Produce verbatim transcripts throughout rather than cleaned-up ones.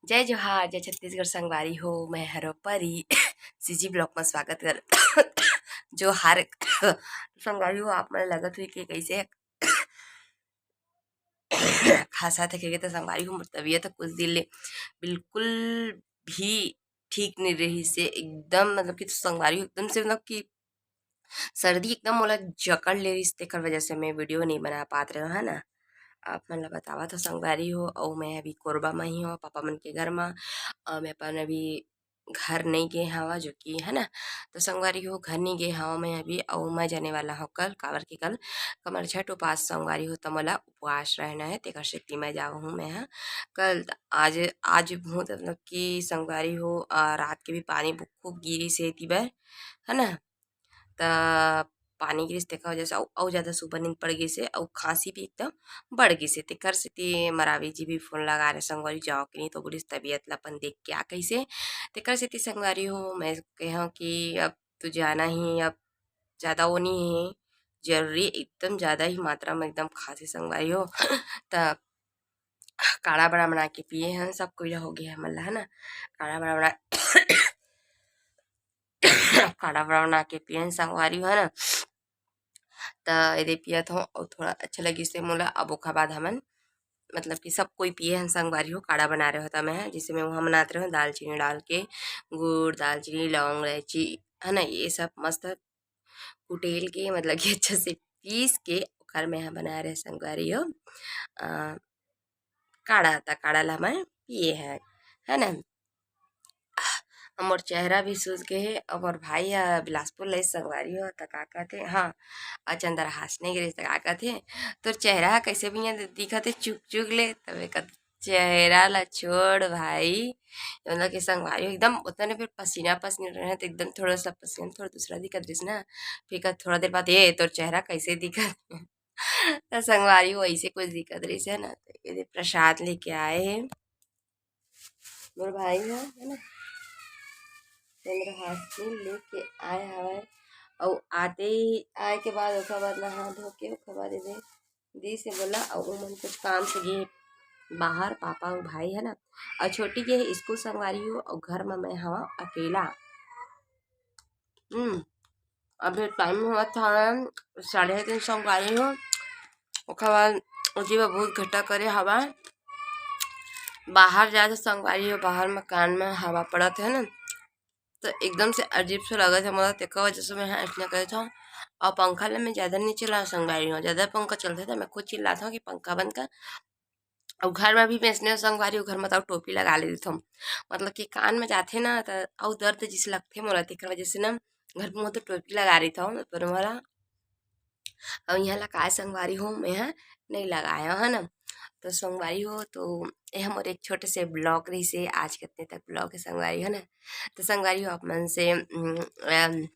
जय जोहार, जय छत्तीसगढ़ संगवारी हो, मैं हरो परी। सीजी ब्लॉग में स्वागत कर। जोहार। संगवारी हो, आप मन लगत हुई कि कैसे खांसत हे, कहिके त संगवारी हो, मोर तबीयत कुछ दिन ले बिल्कुल भी ठीक नहीं रही से, एकदम मतलब कि संगवारी हो, एकदम से मतलब कि सर्दी एकदम मोला जकड़ ले रहिस, तेकर वजह से मैं वीडियो नहीं बना पात रहे हो, है ना। आप मन ला बतावत हो संगवारी हो, अउ मैं अभी कोरबा में ही हूँ, पापा मन के घर में। अउ मैं अपन अभी घर नहीं गे हवा, जो कि है ना, तो संगवारी हो, घर नहीं गे हवा मैं अभी, अउ मैं जाने वाला हूँ कल, काबर के कल कमरछठ उपास संगवारी हो, त मोला उपवास रहना है, तेकर सेती मैं जावहूँ मैं ह कल। आज, आज बहुत मतलब कि संगवारी हो, अ, रात के भी पानी खूब गिरी से एती बर, है ना। त पानी गिरिस तेकर वजह से अउ, अउ ज़्यादा सुबह नींद पड़ गिस हे, अउ खांसी भी एकदम बढ़ गिस हे। तेकर सेती मरावी जी भी फोन लगा रहे संगवारी, जाओ कि नहीं, तो बोलिस तबीयत ला अपन देख के आ कहिसे। तेकर सेती संगवारी हो, मैं कहे हूँ कि अब तो जाना ही, अब ज़्यादा वो नहीं है जरूरी, एकदम ज़्यादा ही मात्रा में एकदम खांसी संगवारी हो। त काढ़ा बड़ा बना के पिए हैं, सब कोई हो गया हमन ला, है ना। काढ़ा बड़ा बना काढ़ा बड़ा बना के पिए हैं संगवारी हो, है ना। त एदे पियत हो अउ थोड़ा अच्छा लगिस हे मोला। अब ओखर बाद हमन मतलब कि सब कोई पिए हन संगवारी हो, काढ़ा बना रहे होता मैं, जैसे मैं वहाँ बनात रहे हूँ, दालचीनी डाल के, गुड़, दालचीनी, लौंग, इलायची, है ना, ये सब मस्त कुटेल के मतलब कि अच्छा से पीस के ओखर मैं ह बना रहे संगवारी हो। अ, काढ़ा, त काढ़ा ला हमन पिए हैं, है ना। मोर चेहरा भी सूज गे हे, अउ मोर भाई ह बिलासपुर ले संगवारी हो, त का कहथे, हाँ, अ, चंद्रहास नहीं गिरिस, त का कहथे, "तोर चेहरा ह कैसे भैया दिखत हे, चुक चुक ले?" तबे कत चेहरा ला छोड़ भाई, मतलब कि संगवारी हो एकदम उतना ने फिर पसीना पसीना रहे, तो एकदम थोड़ा सा पसीना थोड़ा दूसरा दिखत रहिस ना, फिर कत थोड़ा देर बाद, "ए, तोर चेहरा कैसे दिखत?" त संगवारी हो ऐसे कुछ दिखत रहिस हे ना, तो ये दे प्रसाद लेके आए हे। मोर भाई ह, है ना, चंद्रहासिनी लेके आए हवय, अउ आते ही, आए के बाद ओकर बाद नहा धो के ओकर बाद एदे दी से बोला, अउ उमन कुछ काम से गे बाहर, पापा अउ भाई, है ना, अउ छोटी गे स्कूल संगवारी हो, अउ घर में मैं हवा अकेला। हम्म, अभी टाइम हुआ था साढ़े तीन संगवारी हो, ओकर बाद ओजी बर बहुत घटा करे हवा। बाहर जाए तो संगवारी हो, बाहर मकान में हवा पड़त है ना, तो एकदम से अजीब से लगत है मोला, तेकर वजह से मैं हा अइसने करत हूँ। और पंखा ला मैं ज़्यादा नहीं चला संगवारी हो, ज़्यादा पंखा चलते तो मैं खुद चिल्लात हूँ कि पंखा बंद कर। और घर में भी मैं इसने संगवारी हो, घर में तो टोपी लगा लेती हूँ, मतलब कि कान में जाते ना तो अउ दर्द जिस लगते मोला, तेकर वजह से ना घर में तो टोपी लगा रही था पर मोला। और यहाँ ला काय संगवारी हो, मैं हा नहीं लगाया है ना। तो संगवारी हो, तो ये हमर एक छोटे से ब्लॉग रही से आज कितने तक ब्लॉग है संगवारी हो ना। तो संगवारी हो, आप मन से, उम, अम,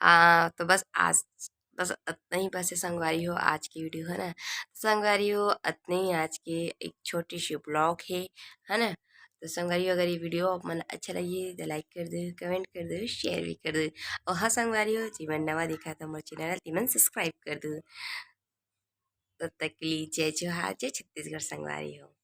आ, तो बस आज, बस इतना ही बस है संगवारी हो आज की वीडियो, है ना। संगवारी हो, इतने ही आज के एक छोटी सी ब्लॉग है, है ना। तो संगवारी हो, अगर ये वीडियो आप मन अच्छा लगी तो लाइक कर दो, कमेंट कर दो, शेयर भी कर दो। और हाँ संगवारी हो, जी मन नवा देखा तो मोर चैनल तिमन सब्सक्राइब कर दो। तब तक के लिए जय जोहार, जय छत्तीसगढ़ संगवारी हो।